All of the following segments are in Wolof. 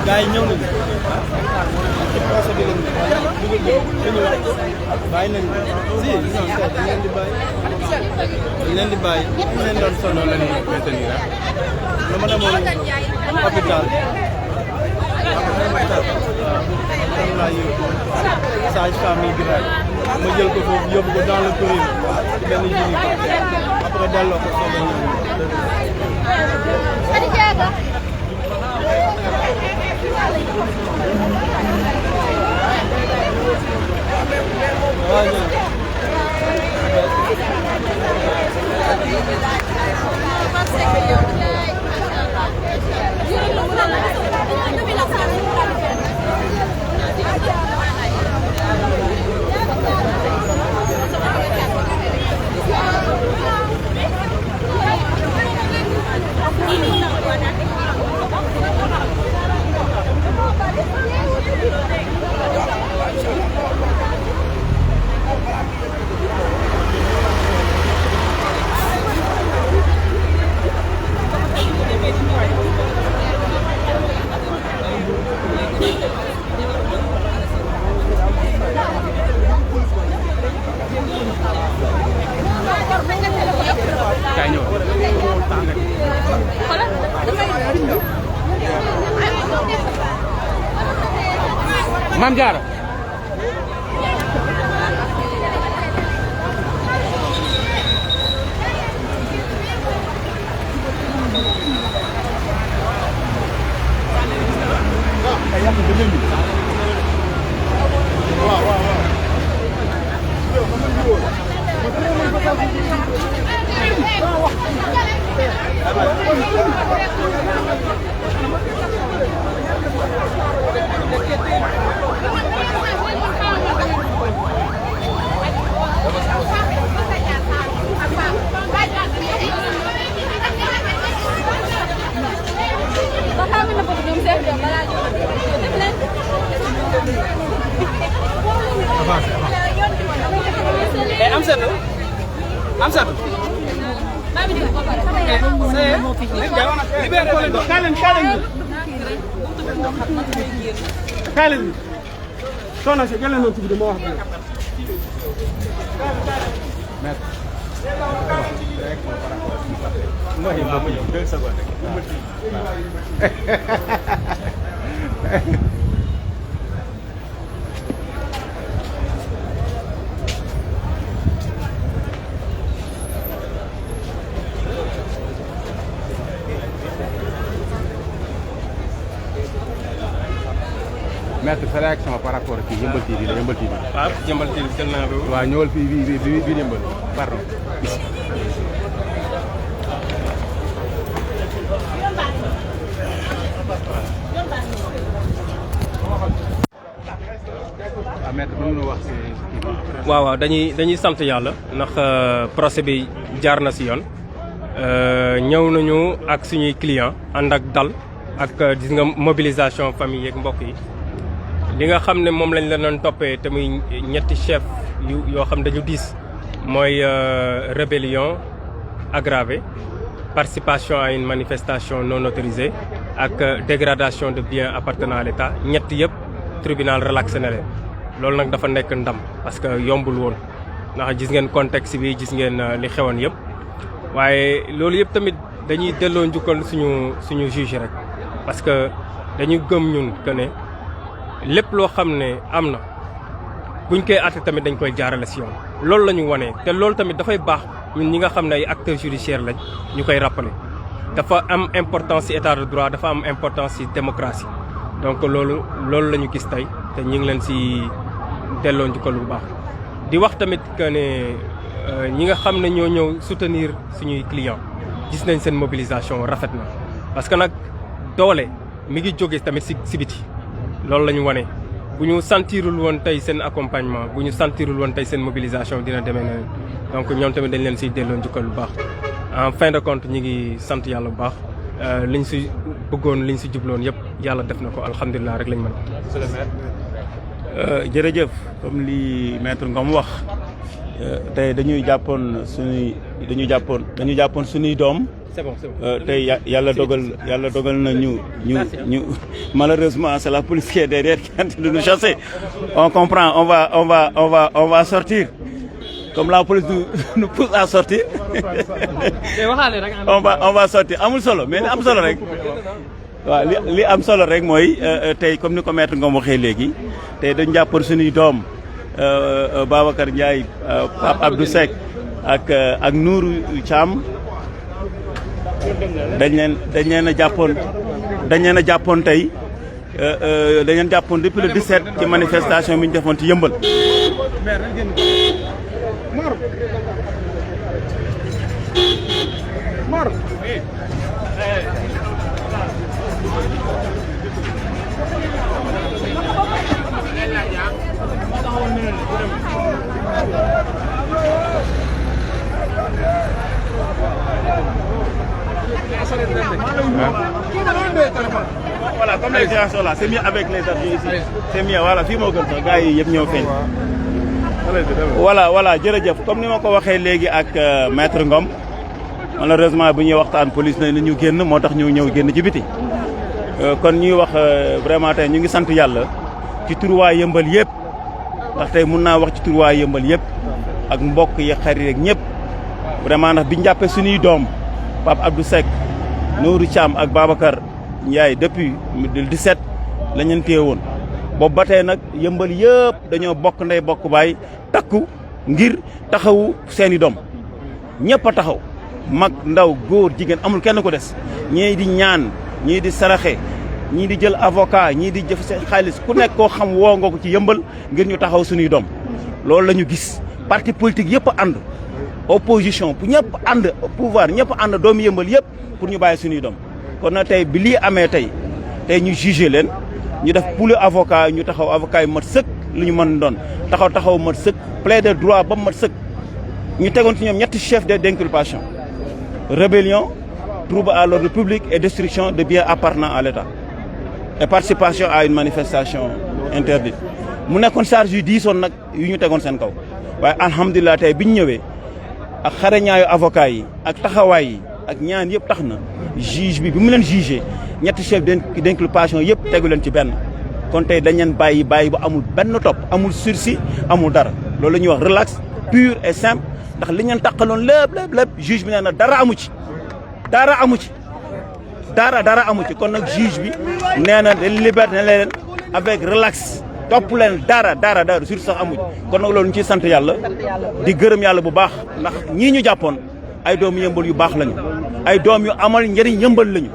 gars yi ñëw nañu ci procès bi lañu bàyyi nañu si non dañ leen di bàyyi ñu leen doon sonal la ñuy maintenir dama demoon hôpital tam laa yóbbu sage-femme yi grave ma jël ko foofu yóbbu ko dans le courrier ci benn gynéco après delloo ko soog a ñëw Mame Diarra Amsatou kaay leen soxna si jël leen tuuti de ma wax maître sa réaction par rapport ak Yeumbeul TV la Yeumbeul TV. waaw Yeumbeul TV jël naa ko. waaw ñëwal fii bi Yeumbeul pardon. waaw maître mën nga wax si. waaw dañuy sant yàlla ndax procès bi jaar na si yoon ñëw nañu ak suñuy client ànd ak dal ak gis nga mobilisation famille yeeg mbokk yi. li nga xam ne moom lañ la doon toppee te muy ñetti chef yoo xam dañu diis mooy rébellion aggravée participation à une manifestation non autorisée ak dégradation de biens appartenant à l'État ñett yëpp tribunal relaxé na leen loolu nag dafa nekk ndam parce que yombul woon ndax gis ngeen contexte bi gis ngeen li xewoon yëpp waaye loolu yëpp tamit dañuy delloo njukkal suñu juge rek parce que dañu gëm ñun que ne lépp loo xam ne am na buñ koy àtte tamit dañ koy jaarale si yoon loolu la ñu wane te loolu tamit dafay baax ñun ñi nga xam ne ay acteurs judiciaires lañ ñu koy rappeler dafa am importance ci état de droit dafa am importance ci démocratie donc loolu la ñu gis tey te ñu ngi leen ci delloo njukkal bu baax di wax tamit que ne ñi nga xam ne ñoo ñëw soutenir suñuy clients gis nañ seen mobilisation rafet na parce que nag doole mi ngi jóge tamit ci biti loolu la ñu wane bu ñu sentirul woon tey seen accompagnement bu ñu sentirul woon tey seen mobilisation dina demee neneen donc ñoom tamit dañ leen siy delloo njukkal bu baax en fin de compte ñi ngi sant yàlla bu baax liñ si bëggoon liñ si jubloon yëpp yàlla def na ko alhamdulilah rek lañ mën a. jërëjëf comme li maître Ngom wax tey dañu jàppoon suñuy doom. c'est bon. tey yàlla dogal na ñu malheureusement c'est la police qui est derrière qui est en train de nous chasser. On comprend, on va sortir. Comme la police nous pousse à sortir. on va sortir amul solo mais li am solo rek. waaw li am solo rek mooy tey comme ni ko maître Ngom waxee léegi tey dañu jàppoon suñuy doom Babacar Ndiaye Pape Abdou Seck ak Nourou Thiam. dañ leen a jàppoon tey dañ leen jàppoon depuis le 17 ci manifestation bi ñu defoon ci Yëmbal. Voilà, comme les gens sont là, c'est mieux avec les avions ici. C'est mieux, voilà, fii moo gën sax gars yi yëpp ñëw feeñ. voilà jërëjëf comme ni ma ko waxee léegi ak maître Ngom malheureusement bu ñuy waxtaan police na ñu génn moo tax ñu ñëw génn ci biti. kon ñuy wax vraiment tey ñu ngi sant yàlla ci turuwaay Yëmbal yëpp ndax tey mun naa wax ci turuwaay Yëmbal yëpp ak mbokk yi xarit rek ñëpp vraiment ndax biñu jàppee suñuy doom Pape Abdou Seck Nourou Thiam ak Babacar Ndiaye depuis le 17 la ñu téye woon boobu ba tey nag Yëmbal yëpp dañoo bokk ndey bokk baay takku ngir taxawu seeni doom ñëpp a taxaw mag ndaw góor jigéen amul kenn ku des ñii di ñaan ñii di saraxe ñii di jël avocat ñii di jëf seen xaalis ku nekk koo xam woo nga ko ci Yëmbal ngir ñu taxaw suñuy doom loolu la ñu gis parti politique yëpp ànd opposition pour ñëpp ànd pouvoir ñëpp ànd doomu Yëmbal yëpp pour ñu bàyyi suñuy doom kon nag tey bi lii amee tey ñu jugé leen ñu def pool avocat ñu taxaw avocat yi mat sëkk lu ñu mën doon taxaw mat sëkk plaider droit ba mat sëkk ñu tegoon ci ñoom ñetti chef d'inculpation rébellion trouble à l'ordre public et destruction de biens appartenant à l'État et participation à une manifestation interdite mu nekkoon charge yu diisoon nag yu ñu tegoon seen kaw waaye alhamdulilah tey bi ñu ñëwee ak xarañaayu avocat yi ak taxawaay yi ak ñaan yëpp tax na juge bi mu leen jugé ñetti chef d'inculpation yëpp tegu leen ci benn kon tey dañ leen bàyyi ba amul benn topp amul sursis amul dara loolu la ñuy wax relax pur et simple ndax li ngeen taqaloon lépp juge bi nee na dara amu ci dara amu ci kon nag juge bi nee na dañ liberté ne leen avec relax topp leen dara sursis sax amu ci kon nag loolu ñu ciy sant yàlla di gërëm yàlla bu baax ndax ñii ñu jàppoon ay doomu Yëmbal yu baax lañu ay doom yu amal njëriñ Yëmbal lañu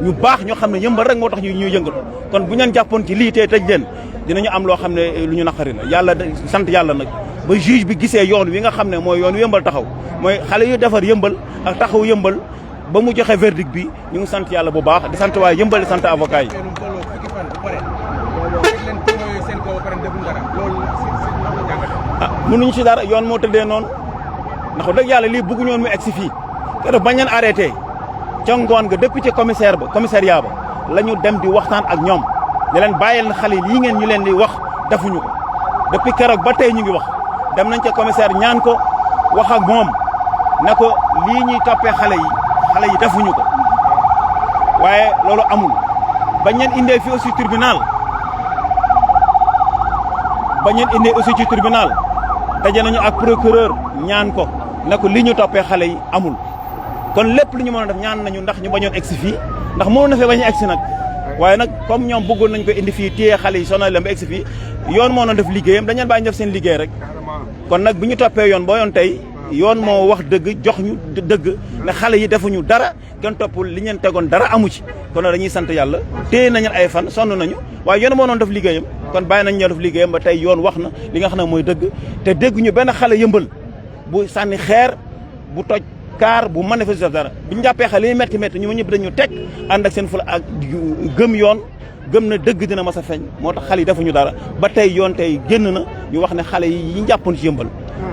ñu baax ñoo xam ne Yëmbal rek moo tax ñuy yëngal kon bu ñu leen jàppoon ci lii tey tëj leen dinañu am loo xam ne lu ñu naqari la yàlla sant yàlla nag ba juge bi gisee yoon wi nga xam ne mooy yoon wi Yëmbal taxaw mooy xale yu defar Yëmbal ak taxaw Yëmbal ba mu joxe verdict bi ñu ngi sant yàlla bu baax di sant waaye Yëmbal di sant avocat yi. mënuñu ci dara yoon moo tëddee noonu ndax dëgg yàlla lii bëgguñu woon mu egsi fii keroog bañ leen arrêté ca ngoon nga depuis ca commissariat ba la ñu dem di waxtaan ak ñoom ne leen bàyyil xale lii ngeen ñu leen di wax defuñu ko depuis keroog ba tey ñu ngi wax dem nañ ca commissaire ñaan ko wax ak moom ne ko lii ñuy toppee xale yi defuñu ko waaye loolu amul bañ leen indee fii aussi tribunal daje nañu ak procureur ñaan ko ne ko li ñu toppee xale yi amul kon lépp lu ñu mën a def ñaan nañu ndax ñu bañoon egsi fii ndax mënoon na fee bañ a egsi nag waaye nag comme ñoom bëggoon nañ ko indi fii téye xale yi sonal leen ba egsi fii yoon moo doon def liggéeyam dañu leen bàyyi ñu def seen liggéey rek kon nag bi ñu toppee yoon boo yoon tey yoon moo wax dëgg jox ñu dëgg ne xale yi defuñu dara kenn toppul li ñeen tegoon dara amu ci kon nag dañuy sant yàlla téye nañu ay fan sonn nañu waaye yoon moo doon def liggéeyam kon bàyyi nañ ñoo def liggéeyam ba tey yoon wax na li nga xam ne mooy dëgg te dégg ñu benn xale Yëmbal bu sànni xeer bu toj kaar bu manifester dara bi ñu jàppee xale yi métti ñu ma ñëpp dañu teg ànd ak seen fula ak gëm yoon gëm na dëgg dina mas a feeñ moo tax xale yi defuñu dara ba tey yoon tey génn na ñu wax ne xale yi ñu jàppoon ci Yëmbal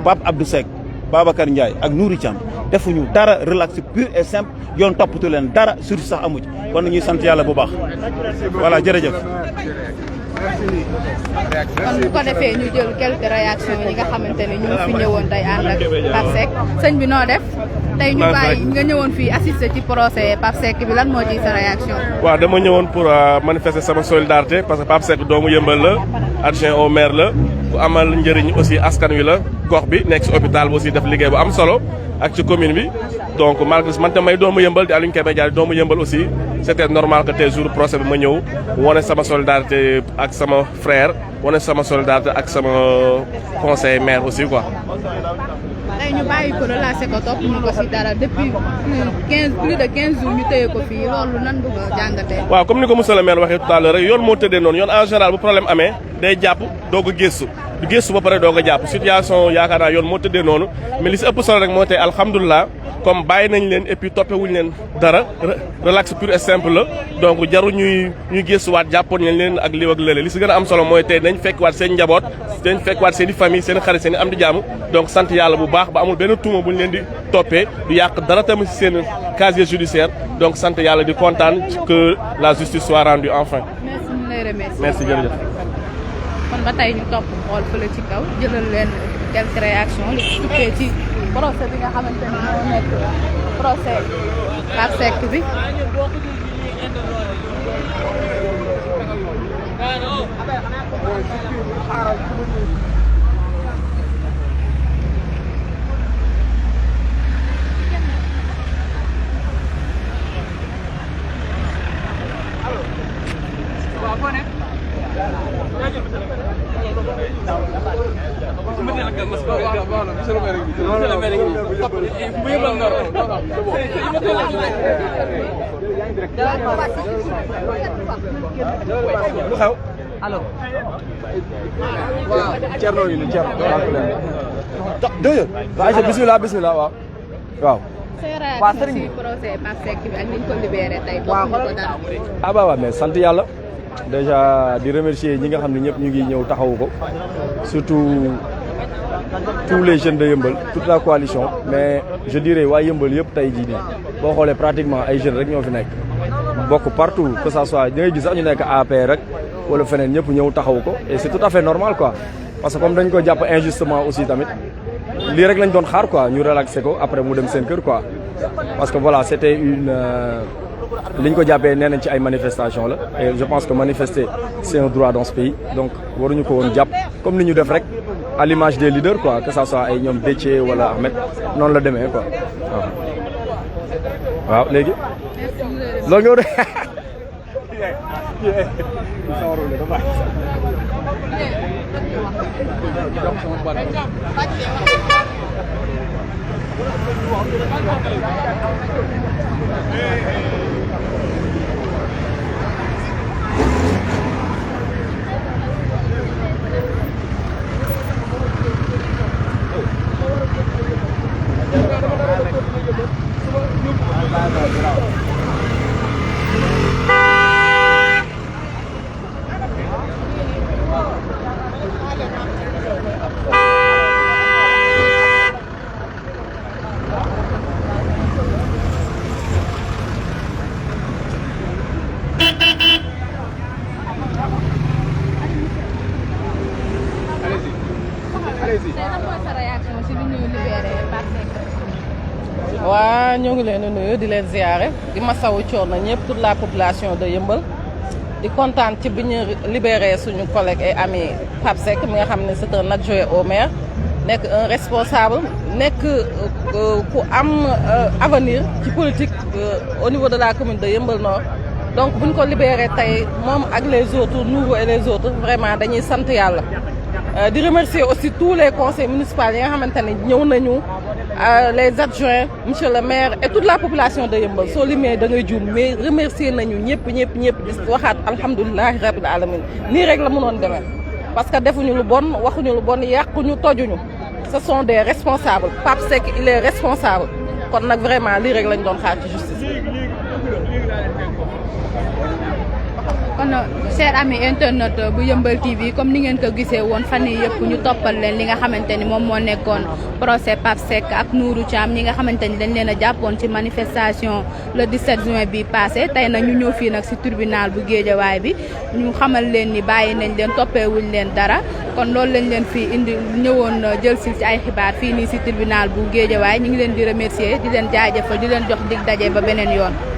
Pape Abdou Seck Babacar Ndiaye ak Nouri Thiam defuñu dara relax pur et simple yoon toppatu leen dara surtout sax amu ci kon ñuy sant yàlla bu baax voilà jërëjëf. kon bu ko defee ñu jël quelques réactions yi nga xamante ne ñu fi ñëwoon tey ànd ak Pape Seck sëñ bi noo def tey ñu bàyyi nga ñëwoon fii assister ci procès Pape Seck bi lan moo ciy sa réaction. waaw dama ñëwoon pour manifester sama solidarité parce que Pape Seck doomu Yëmbal la adjoint au maire la bu amal njëriñ aussi askan wi la gox bi nekk si hôpital bi aussi def liggéey bu am solo ak ci commune bi donc malgré man tamay doomu Yëmbal di Aliou Kébé Diagne doomu Yëmbal aussi c'était normal que tey jour procès bi ma ñëw wane sama solidarité ak sama frère wane sama solidarité ak sama conseiller maire aussi quoi. tey ñu bàyyi ko relâché ko topp ñu ko si dara depuis plus de 15 jours ñu téye ko fii loolu nan du ko jàngatee. waaw comme ni ko monsieur le maire waxee tout à l'heure rek yoon moo tëddee noonu yoon en général bu problème amee day jàpp doog a gëstu du gëstu ba pare doog a jàpp situation yaakaar naa yoon moo tëddee noonu mais li si ëpp solo rek moo tey alhamdulilah comme bàyyi nañ leen et puis toppewuñ leen dara relax pur et simple la donc jaru ñuy gëstuwaat jàppoon nañ leen ak lii ak lële li si gën a am solo mooy tey dañ fekkwaat seen njaboot dañ fekkwaat seen i famille seen xarit seen i am di jaamu donc sant yàlla bu baax ba amul benn tuuma bu ñu leen di toppee du yàq dara tamit si seen casier judiciaire donc sant yàlla di kontaan que la justice soit rendue enfin. merci ñu lay remercier. merci jërëjëf. kon ba tey ñu topp xool fële ci kaw jëlal leen quelques réactions li tukkee ci procès bi nga xamante ne moo nekk procès Pape Seck bi. lu xew allo waaw Thierno yi ni Thierno deux waaw bismillah bismillah waaw waaw waaw sëriñ bi procès Pape Seck bi ak ni ñu ko libéré tey topp ñu ko dara. ah bah waaw mais sant yàlla déjà di remercier ñi nga xam ne ñëpp ñu ngi ñëw taxawu ko surtout tous les jeunes de Yeumbeul toute la coalition mais je dirais waa Yeumbeul yëpp tey jii nii boo xoolee pratiquement ay jeunes rek ñoo fi nekk bokk partout que ça soit da ngay gis sax ñu nekk APR rek wala feneen ñëpp ñëw taxawu ko et c'est tout à fait normal quoi parce que comme dañ ko jàpp injustement aussi tamit lii rek lañ doon xaar quoi ñu relaxé ko après mu dem seen kër quoi parce que voilà c'était une li ñu ko jàppee nee nañ ci ay manifestation la et je pense que manifester c'est un droit dans ce pays donc waruñu ko woon jàpp comme ni ñu def rek à l'image des leaders quoi que ça soit ay ñoom Déthié wala Ahmed noonu la demee quoi waaw léegi loolu nga waa ñoo ngi leen di nuyu di leen ziare di masawu coono ñëpp toute la population de Yeumbeul di kontaan ci bi ñu libéré suñu collègue et ami Pape Seck mi nga xam ne c'est un adjoint au maire nekk un responsable nekk ku am avenir ci politique au niveau de la commune de Yeumbeul Nord donc bu ñu ko libéré tey moom ak les autres nouveaux et les autres vraiment dañuy sant yàlla di remercier aussi tous les conseils municipaux yi nga xamante ne ñëw nañu les adjoints monsieur le maire et toute la population de Yeumbeul soo limee da ngay juum mais remercier nañu ñëpp di waxaat alhamdulilahi rabbil alamin nii rek la mënoon demee parce que defuñu lu bon waxuñu lu bon yàquñu tojuñu ce sont des responsables Pape Seck il est responsable kon nag vraiment lii rek lañ doon xaar ci justice. kon cher ami internet bu Yeumbeul TV comme ni ngeen ko gisee woon fan yii yëpp ñu toppal leen li nga xamante ni moom moo nekkoon procès Pape Seck ak Nourou Thiam ñi nga xamante ni dañ leen a jàppoon ci manifestation le 17 juin bi passé tey nag ñu ñëw fii nag si tribunal bu Guédiawaye bi ñu xamal leen ni bàyyi nañ leen toppeewuñ leen dara kon loolu lañ leen fii indi ñëwoon jël si ay xibaar fii nii si tribunal bu Guédiawaye ñu ngi leen di remercier di leen jaajëfal di leen jox dig daje ba beneen yoon.